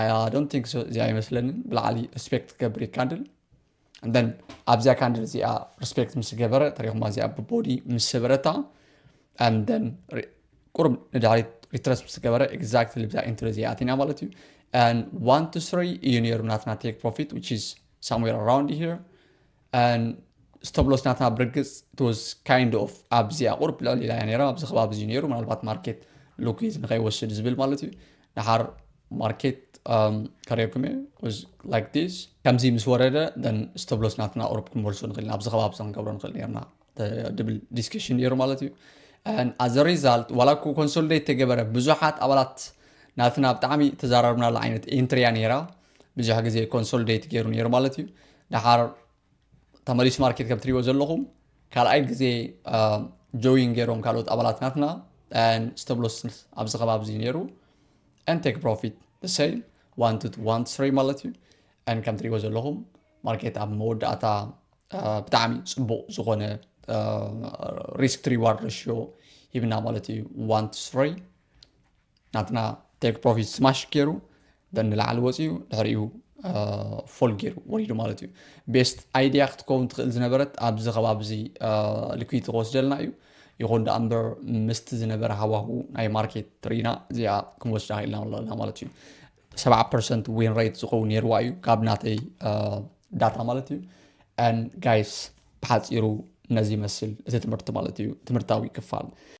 I don't think so፣ እዚኣ ኣይመስለንን ብላዕሊ respect ትገብር candle። And then ኣብዚኣ candle እዚኣ respect ምስ ገበረ ተሪኹማ እዚኣ ብ body ምስ ሰበረታ and then ቁሩብ ንድሕሪት retrace ምስ ገበረ exactly ብዛ entry እዚኣ ኣቲና ማለት እዩ። And one to three እዩ ነይሩ ናትና take profit, which is somewhere around here። And stop loss ናትና ብርግፅ it was kind of ኣብዚኣ ቁሩብ ልዕል ኢላ እያ ነይራ፣ ኣብዚ ከባቢ እዚ ነይሩ። ምናልባት market liquidity ንኸይወስድ ዝብል ማለት እዩ። ድሓር market ከርእየኩም እየ፣ was like this። ከምዚ ምስ ወረደ then stop loss ናትና ቁሩብ ክንመልሶ ንኽእል ኢና፣ ኣብዚ ከባቢ እዚ ክንገብሮ ንኽእል ነርና። Double discussion ነይሩ ማለት እዩ። as a result ዋላ ኮ consolidate ተገበረ ብዙሓት ኣባላት ናትና ብጣዕሚ ተዛራርብናላ ዓይነት entry እያ ነይራ። ብዙሕ ግዜ consolidate ገይሩ ነይሩ ማለት እዩ። ድሓር ተመሊሱ market ከም ትሪእዎ ዘለኹም ካልኣይ ግዜ join ገይሮም ካልኦት ኣባላት ናትና stop loss ኣብዚ ከባቢ እዚ ነይሩ and take profit the same one to one three ማለት እዩ። And ከም ትሪእዎ ዘለኹም market ኣብ መወዳእታ ብጣዕሚ ፅቡቕ ዝኾነ risk to reward ratio ሂብና ማለት እዩ። One to three ናትና take profit smash ገይሩ ንላዕሊ ወፂኡ ድሕሪኡ fall ገይሩ ወሪዱ ማለት እዩ። Best idea ክትከውን ትኽእል ዝነበረት ኣብዚ ከባቢ እዚ liquidity ክወስደልና እዩ። ይኹን ደኣ እምበር ምስቲ ዝነበረ ሃዋሁ ናይ market ርኢና እዚኣ ክንወስዳ ክኢልና ኣለና ማለት እዩ። ሰብዓ percent win rate ዝኸውን ነይርዋ እዩ ካብ ናተይ data ማለት እዩ። And guys ብሓፂሩ ነዚ ይመስል እቲ ትምህርቲ ማለት እዩ። ትምህርታዊ ክፋል